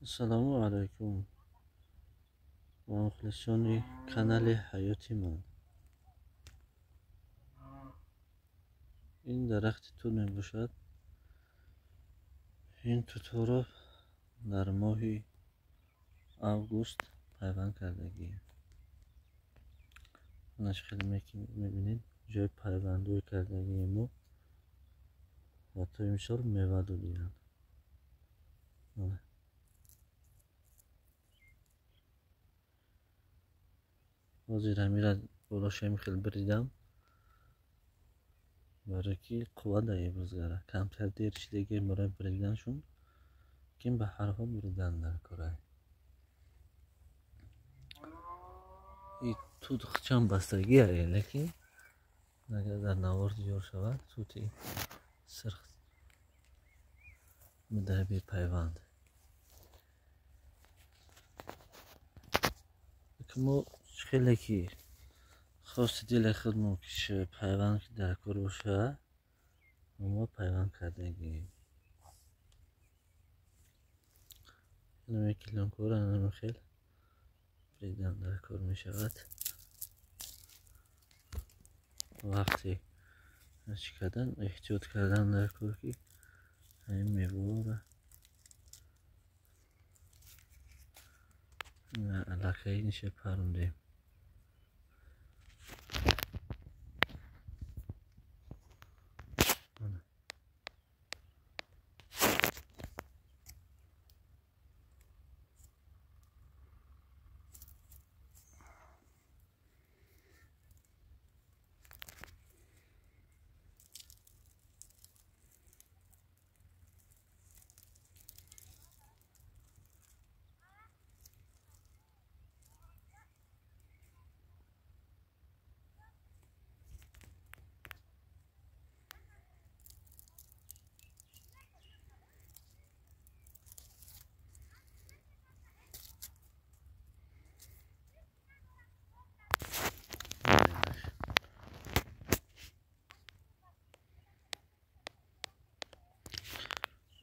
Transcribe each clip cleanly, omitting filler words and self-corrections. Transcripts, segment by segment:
Ассалому алайкум ва мухлисони канали Ҳаёти ман. Ин дарахти тут мебошад. Ин тутҳоро дар моҳи август пайванд кардагием. Ана хеле мебинед, ҷои пайвандҳои кардагии мо ва то имсол мева додианд. Ҳозир ҳамира болошам хел бридам, барои ки қувват даги бозгара. Камтар дер шидагӣ барои бриданшон, лекин ба ҳар ҳол бридан дар корай. И тут чанд бастагӣ, лекин агар дар навор зиёд шавад, тути сирх мудаи бепайванд. Мо хеле ки хости дили худмон ки пайванд дар кор бошад, мо пайванд кардагием. Инаме килонкора инаме хел бридан дар кор мешавад. Вақте чӣ кардан, эҳтиёт кардан дар кор, ки ҳамин меваро аллакай ниша парондем.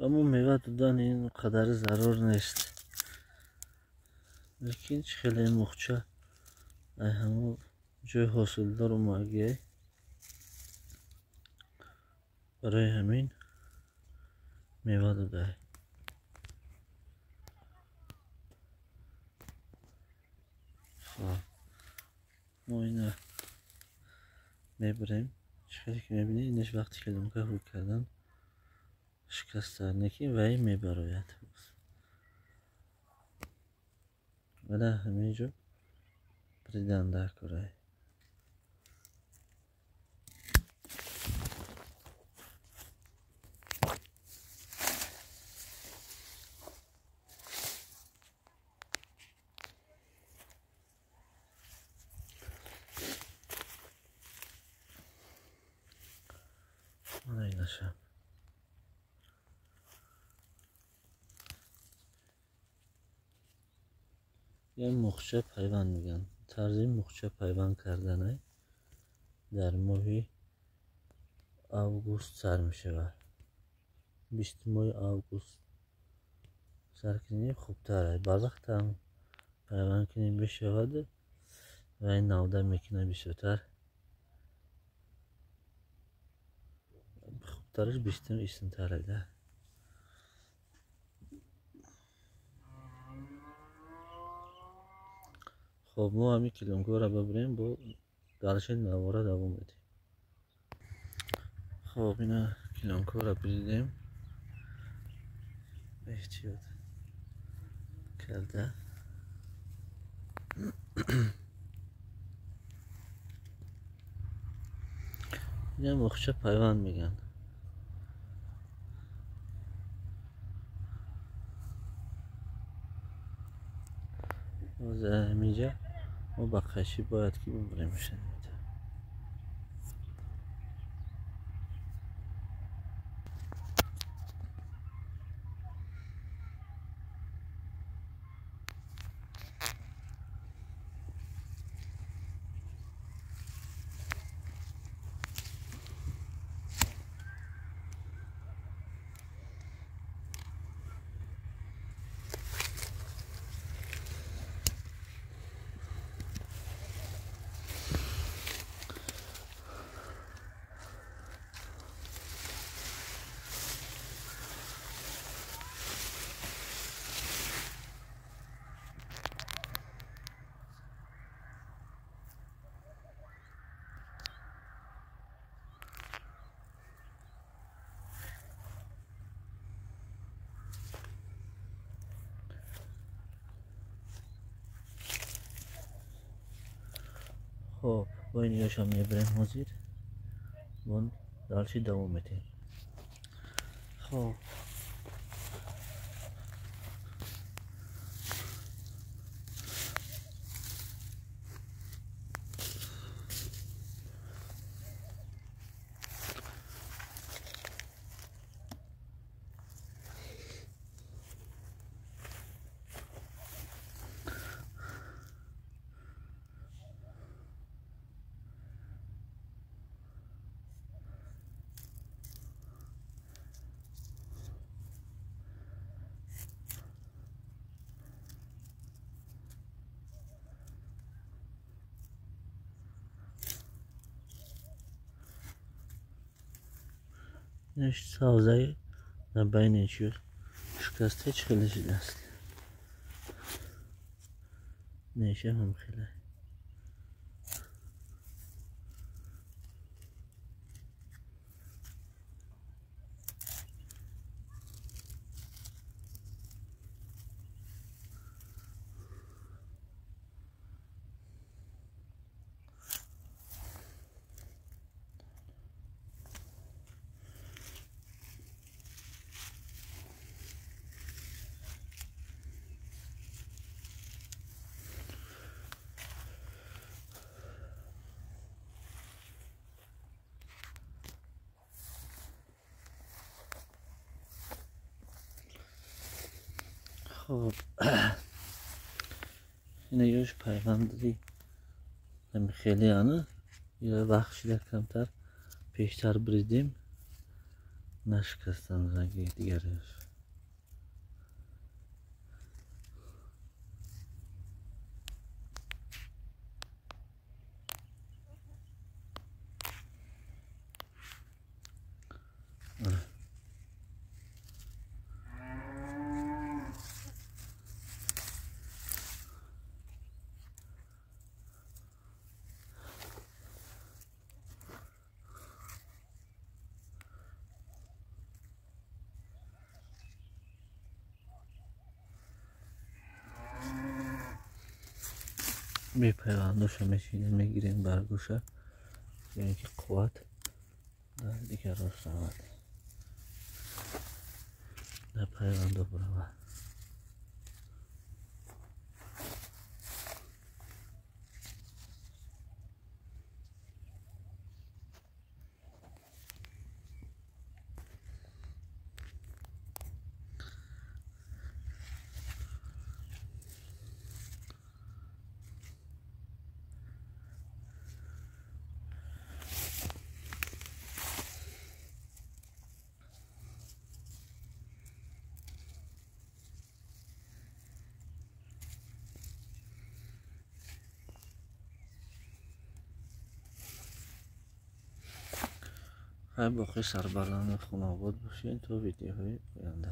Аммо мева додан ин қадар зарур нест, лекин хеле мухча ай ҳамо ҷои ҳосилдор омагиай, барои ҳамин мева додай. Хоб, мо ина мебарем. Хеле ки мебинед, инаш вақте килонка ҳуй кардан шикаста, лекин вай мебарояд. Вала ҳамин ҷо бридан дар корай. Мана инашам. Я мухча пайванд мегӯянд. Тарзи мухча пайванд карданай дар моҳи август сар мешавад. 20 моҳи август сар кунем хубтар. Барвақтам пайванд кунем мешавад ва ин навда мекунад бисёртар. Хубтараш бистум истинтарада. Хоб, мо ҳамин килонкора бибирем, бо дарши навора давом медиҳем. Хоб, ина килонкора биридем, эҳтиёт карда. Ина мухча пайванд мегӯянд. Ҳаминҷа мо ба қайчӣ бояд ки бибурем. Хоб, бо ин ёшам мебарем ҳозир. Бон дальше давом метем. Хоб. Савзаи дар байни чӣ шикаста чӣ хеле шудааст. Неша ҳам хеле. Хоб, ина ёш пайванди ҳами хеле ана ё вақт шида камтар пештар бридем, нашикастан ранги дигараш. Бепайвандоша мешинем, мегирем баргӯша, ё ки қувват дар дигар рост равад, дар пайвандо биравад. Хай, боқӣ сарбаланду хунобод бошед то видеоҳои оянда.